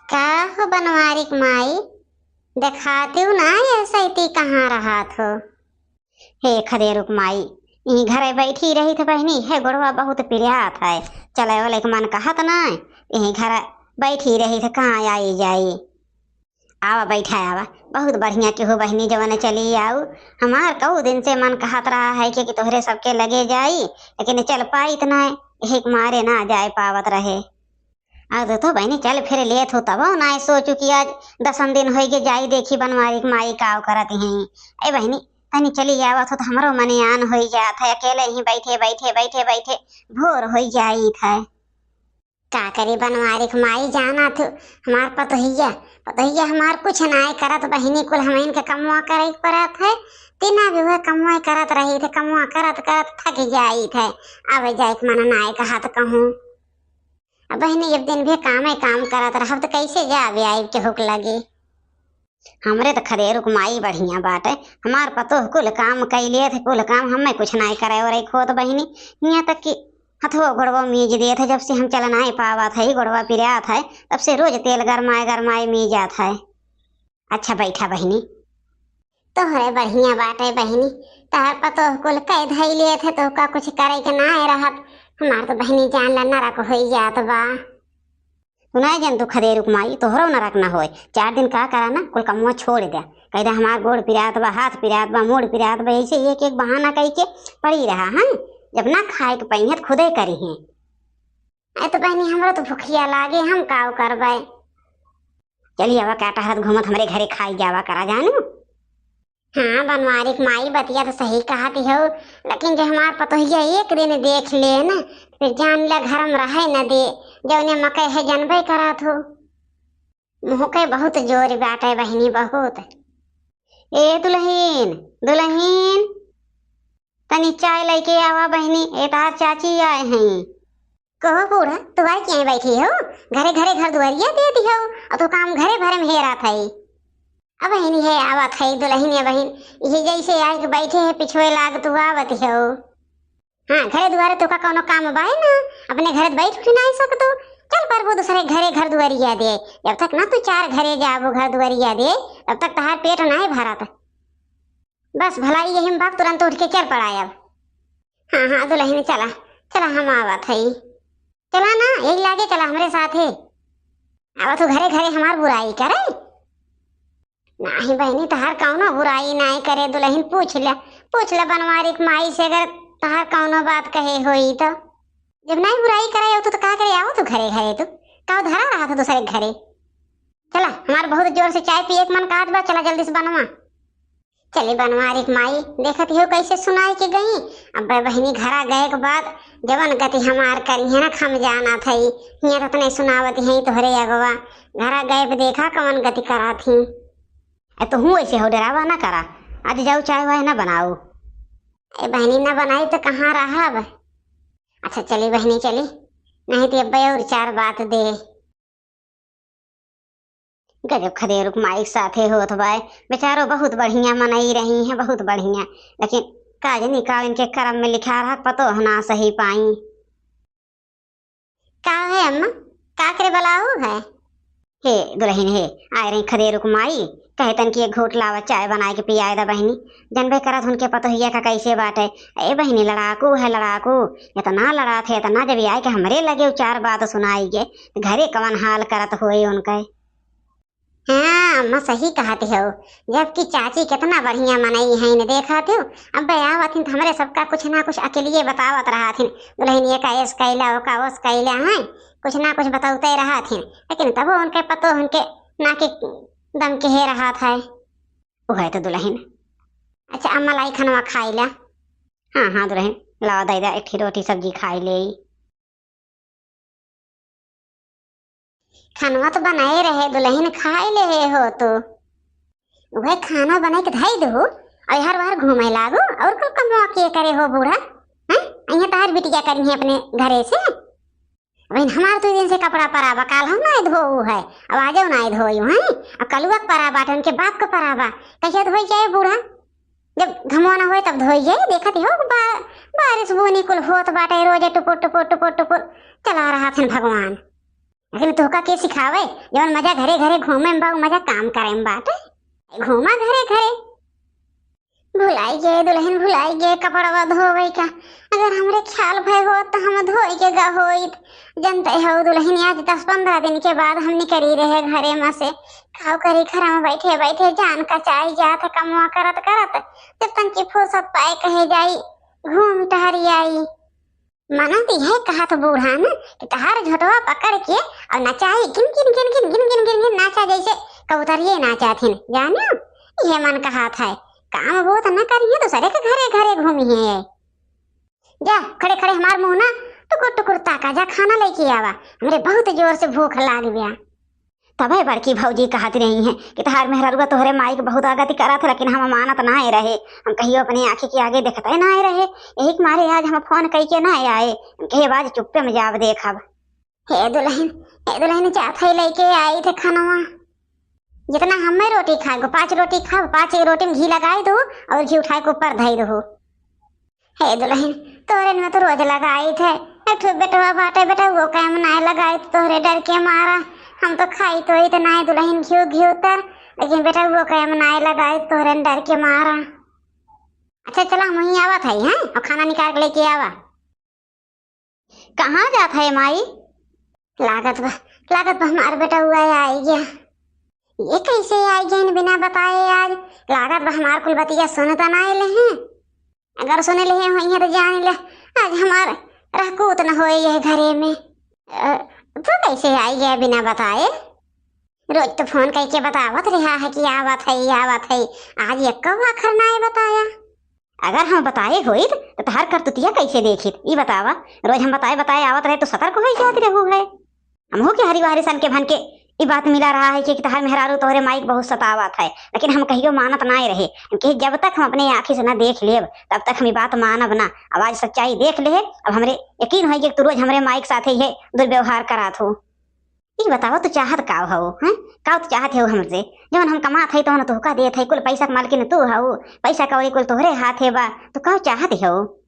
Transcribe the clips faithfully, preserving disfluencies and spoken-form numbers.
का हो बनवारी क माई, देखातिउ नाहीं, ऐसे ती कहाँ रहत हो? हे खदेरुक माई, इहीं घरे बैठी रहित बहिनी, है गोड़वा बहुत पिरात है, चले वाले के मन कहत नाहीं, इहीं घरे बैठी रहित, कहाँ आई जाई? आवा बैठा आवा, बहुत बढ़िया केहू बहिनी जवन चली आऊ। हमार कऊ दिन से मन कहत रहा है कि, कि तोहरे सबके लगे जाई, लेकिन चल पाइत नाहीं, यही के मारे ना जाए पावत रहे। अब तो, तो बहिनी चल फिर लेत हो तबो नाहीं सोचू कि आज दसम दिन होई के जाई देखी बनवारी के माई काव करत हैं। ए बहिनी, तनी चली आवत हो तो हमरो मने आन होई जात है, अकेले ही बैठे, बैठे, बैठे, बैठे भोर होई जाइत है। का करी बनवारी के माई, जाना थू हमार पतोहिया, पतोहिया हमार कुछ नाय करत बहिनी, कुल हमइन के कमवा करे के परत है। तीना भी वह कमवा करत रही थे, कमवा करत करत थक जाई थे, आवे जाए के मन नाय कहत कहूँ। अब बहिनी जब दिन भी कामे काम करत रहब तो कैसे जावे आइब के हुक लगे। हमरे त खदेरुक माई बढ़िया बाटे, हमार पतोह कुल काम कइ लेत है, कुल काम हमें कुछ नाहीं करे ओरे खोत बहिनी। हियाँ तक कि हथवो गोड़वो मीज देत है, जब से हम चल नाहीं पावत है, गोड़वा पिरात है, तब से रोज तेल गरमाए गरमाए मीजात है। अच्छा बैठा बहिनी। तोहरे बढ़िया बाटे बहिनी, तहर पतोह कुल कइ धइ लेत है, तोहका कुछ करे के नाहीं रहत। हमार तो बहिनी जान ला नरक होई जात बा। सुनाए जन तू खदेरुक माई, तोहरो नरक न होए। चार दिन का करा ना, कुल कमवा छोड़ द्या। कह दे, "हमार गोड़ पिरात बा, हाथ पिरात बा, मूड़ पिरात बा," ऐसे एक एक बहाना कह के पड़ी रहा, हैं? जब ना खाए के पइहें, त खुदे करी हैं। ए तो बहिनी, हमरो तो भुखिया लागे, हम काव करबे? चली आवा, का टहरत घूमत हमरे घरे खाई जावा करा जानू। हाँ, बनवारी के माई बतिया तो सही कहत हो, लेकिन जे हमार पतोहिया एक दिन देख ले न, फिर जान ले घर में रहे न दे, जौने मकई है जानबे करत हो। मुँह के बहुत जोर बाटे बहिनी, बहुत। ए दुलहिन, दुलहिन, तनी चाय लइके आवा बहिनी, ए तहार चाची आए हैं। कहो बूढ़ा, तू आए के बैठी हो? घरे घरे घर दुआरिया दे दी हो, और तू काम घरे भरे में हेरात है। अब बहिनी है, आवत है दुलहिन, ये बहिन, ये जैसे आए के बैठे है पिछुए लाग तू आवत हो। हाँ, घरे दुआरे तोका कौनो काम बाय ना, अपने घरे बैठ उठ नाहीं सकतो। चल परबो दूसरे घरे घर दुआरिया दे, जब तक ना तू चार घरे जाबो घर दुआरिया दे, तब तक तहार पेट नाहीं भरत। बस भलाई यही में बाप तुरंत उठ के चल पड़ा अब। हाँ, हाँ, दुलहिन चला, चला हम आवत हई। चला ना, यही लागे चला हमरे साथे। आवत हो घरे घरे हमार बुराई करे। नाहीं बहिनी, तहार कौनो बुराई नाहीं करे दुलहिन, पूछ ले, पूछ ले बनवारी के माई से अगर तहार कौनो बात कहे होई तो। जब नाहीं बुराई करे हो तो, तो का करे आवत हो घरे घरे तू? का धरा रहा था दूसरे के घरे? चला, हमार बहुत जोर से चाय पिए के मन कहत बा, चला जल्दी से बनवा। चली बनवारी के माई, देखत हो कैसे सुनाई के गई। अब बहिनी घरा गए के बाद जवन गति हमार करी है ना, हम जानत हई। हियाँ तो अपने सुनावत हैं तोहरे अगवा, घरा गए पे देखा कवन गति करात ही। ए, तो हूँ ऐसे हो, डरावा ना करा, आज जाऊ चाय वाय ना बनाऊ। ए बहिनी, ना बनाई तो कहाँ रहब? अच्छा चली बहिनी, चली, नहीं तो अब्बे और चार बात दे। गजब खदेरुक माई के साथे होत बाय। बेचारो बहुत बढ़िया मनई रही हैं, बहुत बढ़िया। लेकिन का जनी का इनके करम में लिखा रहा, पतोह ना सही पाई। का है अम्मा? का करे बलाऊ है? हे दुलहिन हे, आए रही खदेरुक माई, कहे तन कि एक घूट लावा चाय बनाए के पियाए दा बहिनी। जनबे करत उनके पतोहिया का कैसे बाटे। ए बहिनी, लड़ाकू है लड़ाकू, इतना लड़ात है इतना, जब आए के हमरे लगे उ चार बात सुनाई गे, घरे कवन हाल करत होए उनके। हाँ अम्मा, सही कहत हो, जबकि चाची कितना बढ़िया मनई हैं, देखत हो। अब्बे आवत हिन तो हमरे सबका कुछ ना कुछ अकेलिए बतावत रहत हिन, दुलहिन ये का ऐस कैला, ओ का ओस कैला हैं, कुछ ना कुछ बतौते रहत हिन, लेकिन तबो उनके पतोह उनके नाके दम के हे रहत है। उहे तो दुलहिन। अच्छा अम्मा, लाई खनवा खाई ला। हाँ, हाँ दुलहिन, लावा दे दा, एक ठी रोटी सब्जी खाई ले। खनवा तो बनाए रहे दुलहिन, खाए ले हो तो। उहे खाना बनाए के धई दो, और हर बार घूमे लागो, और कुल कमवा के करे हो बूढ़ा? हैं? यहाँ तहार बिटिया करी है अपने घरे से। अब इन हमार तो दिन से कपड़ा परा बा, काल हम नाय धोऊ है, अब आजो नाय धोई हैं, अब कलुआ के परा बाटे, उनके बाप के परा बा, कैसे धोई जाए बूढ़ा? जब घमवा ना होए तब धोई जाए, देखत हो बा-, बारिश बूनी कुल होत बाटे, रोजे टुपुर टुपुर टुपुर टुपुर चला रहा थन भगवान। लेकिन तोहका के सिखावे? जवन मजा घरे घरे घूमे में बा, उ मजा काम करे में बाटे। घूमा घरे घरे। भुलाई गए दुलहिन, भुलाई गए कपड़वा धोवे का। अगर हमरे ख्याल भय होत त हम धोई के गा होइत। जनते हउ दुलहिन, आज दस पन्द्रह दिन के बाद हम निकरी रहे घरे में से। काउ करी, घर में बैठे बैठे जान कचाई जात है कमवा करत करत। जब तनकी फुर्सत पाए कहे जाई, घूम टहरी आई। मनत इहे कहत बूढ़ा न कि तहार झोटवा पकड़ के अउर नचाई, गिन गिन गिन गिन गिन गिन गिन गिन नाचा जैसे कबूतरिये नाचत हिन, जानियो? इहे मन कहत है, काम बहुत न करिहे, दूसरे के घरे घरे घूमिहे। जा, खड़े खड़े हमार मुँह ना टुकुर टुकुर ताका, जा खाना लेके आवा, हमरे बहुत जोर से भूख लाग गया। तबे बड़की भौजी कहत रही हैं कि तहार मेहररुआ तोहरे माई के बहुत आगति करत है, लेकिन हम मानत नाय रहे। हम कहियो अपने आँखी के आगे देखते नाय रहे, यही के मारे आज हम फोन कइके नाय आए। हम कहे, "आज चुप्पे में जाब देखब।" हे दुलहिन, हे दुलहिन, जात है लेके आई थे खानवा। जितना हमें रोटी खाए को, पाँच रोटी खाओ, पाँच एक रोटी में घी लगाई दो अउर घी उठाए के ऊपर धई दो। हे दुलहिन, तोहरे में तो रोज लगाइत है। एक ठो बेटवा बाटे, बेटवो के हम नाय लगाइत तोहरे डर के मारा। हम तो खाइत होइत नाय दुलहिन घिउ घिउ तर, लेकिन बेटवो के हम नाय लगाइत तोहरे डर के मारा। अच्छा चला, हम वहीं आवत है, हैं? अउर खाना निकाल के लेके आवा। कहाँ जात है माई? लागत बा, लागत बा हमार बेटवा आई गया। ये कैसे आई गइन बिना बताए आज? लागत बा हमार कुल बतिया सुनत ना आइल हैं। अगर सुन लेहे होइहें तो जान ले, आज हमार रहकूत न होए यह घरे में। अ, तू कैसे आई गया बिना बताए? रोज तो फोन करके बतावत रहा है कि आवत है, आवत है, आज एको आखर नाय बताया। अगर हम बताए होइत तो तहार करतुतिया कैसे देखित? ई बतावा, रोज हम बताए बताए आवत रहे तो सतर्क होई जात रहू है। हमहू के हरी बहरी सन के भन के ई बात मिला रहा है कि, कि तहार मेहरारू तोहरे माई के बहुत सतावत है, लेकिन हम कहियो मानत नाय रहे। हम कहे, "जब तक हम अपने आँखी से ना देख लेब, तब तक हम ई बात मानब ना। अब आज सच्चाई देख ले, अब हमरे यकीन होई कि तू रोज हमरे माई के साथे ये दुर्व्यवहार करात हो।" ई बतावा, तू चाहत का हऊ, हैं? का तू चाहत हऊ हमसे? जवन हम कमात हई, तवन तोहका देत हई, कुल पैसा के मालकिन तू हऊ, पैसा कौड़ी कुल तोहरे हाथे बा, तू का चाहत हऊ?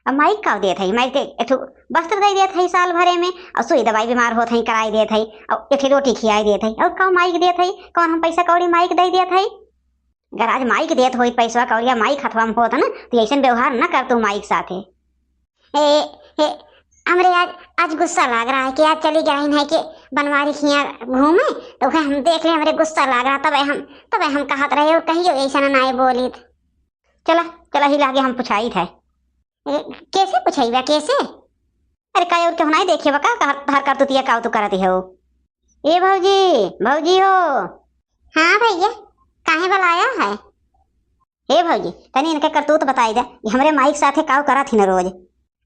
अब माइक का देत हई? माइक के एक ठो बस्तर दे देत हई साल भरे में, अउर सुई दवाई बीमार होत हई कराई देत हई, अउर एक ठो रोटी खियाई देत हई, अउर का माइक देत हई? कौन हम पैसा कौड़ी माइक दे देत हई? अगर आज माइक देत होई पैसवा कौड़िया, माइक हथवा में होत ना, तो ऐसन व्यवहार ना करतू माइक साथे। ए, ए, हमरे आज, आज गुस्सा लाग रहा है कि आज चली गई है कि बनवारी खिया घूमे, तो उहे हम देख ले, हमरे गुस्सा लाग रहा, तबे हम, तबे हम कहत रहे, और कहियो ऐसा ना, ना बोलित। चला, चला ही लागे हम पुछाइत है। ए, कैसे पुछाइबा, कैसे? अरे, का और केहू नाई देखे बा का, का हर, हर करतुतिया का तू करत हो? ए भौजी, भौजी हो। हाँ भैया, काहे बुलाया है? ए भौजी, तनी इनके करतूत बताई दे, ये हमरे माई के साथे काव करत हिन रोज।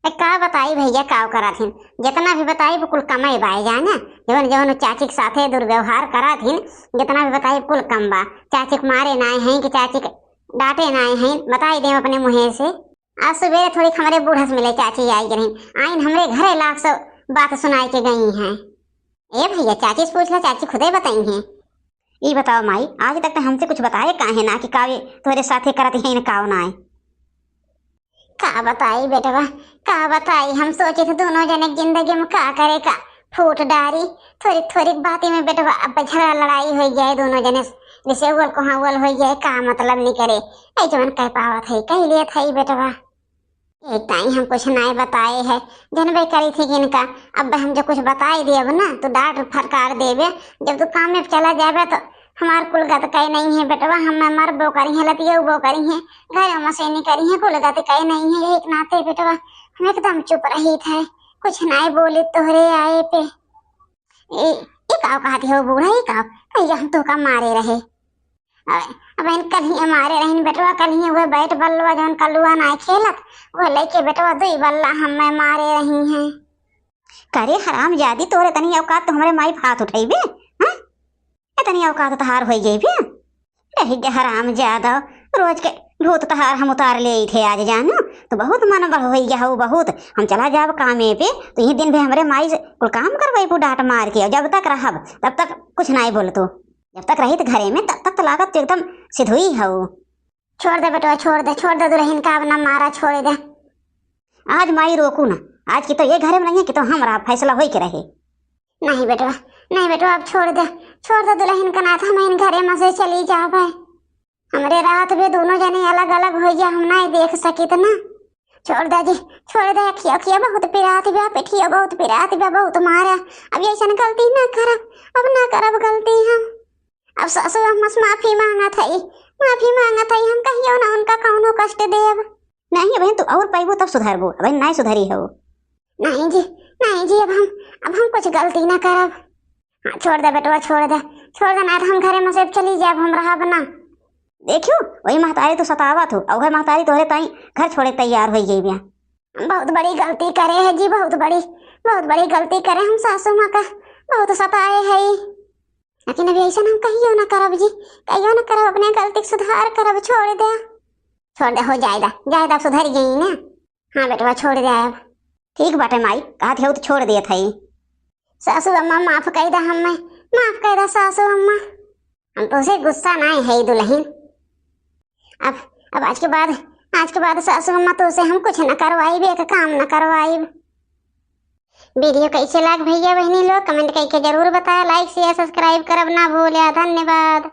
ए, का बताई भैया, काव करत हिन? जितना भी बताई, वो कुल कमे बाय जाने। जवन, जवन चाची के साथे दुर्व्यवहार करत हिन, जितना भी बताई, कुल कम बा। चाची के मारे नाय हैं कि चाची के डांटे नाय हैं, बताई दे अपने मुँहे से। आज सुबेरे थोड़ी हमरे बूढ़ा से मिले चाची आई रही, आइन हमरे घरे लाख सौ बात सुनाई के गई हैं। ए भैया, चाची से पूछ ला, चाची खुदे बताई हैं। ई बताओ माई, आज तक तो हमसे कुछ बताए काहे ना कि कावे तोहरे साथे करत हैं, काव ना है? का बताई बेटवा, का बताई, हम सोचे थे दोनों जने के जिंदगी में का करे का फूट डारी। थोड़ी, थोड़ी बातें में बेटवा अब झगड़ा लड़ाई हो जाए दोनों जने से, जैसे उवल को हाँ उवल हो जाए, का मतलब नहीं करे। ऐ जवन कह पावत है, कह लिया था ई बेटवा। एक ताई हम कुछ नाय बताए है, जनबे करी थी कि इनका, अब हम जो कुछ बताई देब ना, तो डांट फटकार देबे। जब तू काम में चला जाबे, तो हमार कुल गत कई नहीं है बेटवा, हम मरबो करी है, लतियबो करी है, घर में से नहीं करी है, कुल गत कई नहीं है। यही के नाते बेटवा, हम एकदम चुप रही थे, कुछ नाय बोली तोहरे आए पे। ए, ए काव कहती हो बूढ़ा, ए काव? कहिया हम तोहका मारे रहे। अब, अब इन कल ही मारे रहीन बेटवा, कल ही वह बैट बल्लवा जौन कलुआ ना खेलत, वह लेके बेटवा दुई बल्ला हमें मारे रही हैं। करे हराम जादी, तोहरे तनी औकात तो हमरे माई भात उठैबे, हाँ? इतनी औकात तहार होई गई बे? रही जा हराम जादा, रोज के भूत तहार हम उतार ले थे आज जानू, तो बहुत मन बढ़ होई गया हो बहुत। हम चला जाब कामे पे, तो यही दिन भी हमरे माई से कुल काम करवाई डांट मार के, और जब तक रहब, तब तक कुछ नाई बोल तू। जब तक रहित घरे में, तब तक तो लागत तू एकदम सिधुई हऊ। छोड़ दे बेटवा, छोड़ दे, छोड़ दे दुलहिन का, अब ना मारा, छोड़ दे। आज माई रोकू ना, आज की तो ये घरे में नहीं है कि तो हमरा फैसला होई के रहे। नहीं बेटवा, नहीं बेटवा, अब छोड़ दे, छोड़ दे दुलहिन का नाथ, हम इन घरे में से चली जाबे। हमरे रहत भी दुनो जने अलग अलग होइ जा, हम नाहीं देख सकित ना। छोड़ दे जी, छोड़ दे, अखिया, अखिया बहुत पिरात बा, पिठिया बहुत पिरात बा, बहुत मारा। अब ऐसन गलती ना करब, अब ना करब गलती हम। अब सासू अम्मा से माफी मांगत हई, माफी मांगत हई, हम कहियो ना उनका कौनो कष्ट देब। नहीं, अबहिन तू और पइबू तब सुधरबू, अबहिन नाहीं सुधरी हो। नहीं जी, नहीं जी, अब हम, अब हम कुछ गलती ना करब। हाँ, छोड़ दे बेटवा, छोड़ दे, छोड़ दे, ना तो हम घरे में से चली जाब, हम रहब ना। देखियो, वही महतारी तो सतावत हो, और वही महतारी तोहरे ताई घर छोड़े तैयार होइ गई बिया। हम बहुत बड़ी गलती करे है जी, बहुत बड़ी, बहुत बड़ी गलती करे हम, सासू माँ का बहुत सताए है। लेकिन अभी ऐसा हम कहियो ना करब जी, कहियो ना करब, अपने गलती के सुधार करब, छोड़ दे। छोड़ दे हो, जाए दा, जाए दा, सुधर गई ना। हाँ बेटवा, छोड़ दे अब। ठीक बाटे माई, कहत हो तो छोड़ देत हई। सासू अम्मा, माफ कइ दा हमें, माफ कइ दा सासू अम्मा। हम तोसे गुस्सा नाहीं है दुलहिन। अब, अब आज के बाद, आज के बाद सासू अम्मा तोसे हम कुछ न करवाइब, एक काम न करवाइब। वीडियो कैसे लाग भैया बहनी लोग, comment कइके जरूर बताया, like share subscribe करब ना भूल्या। धन्यवाद।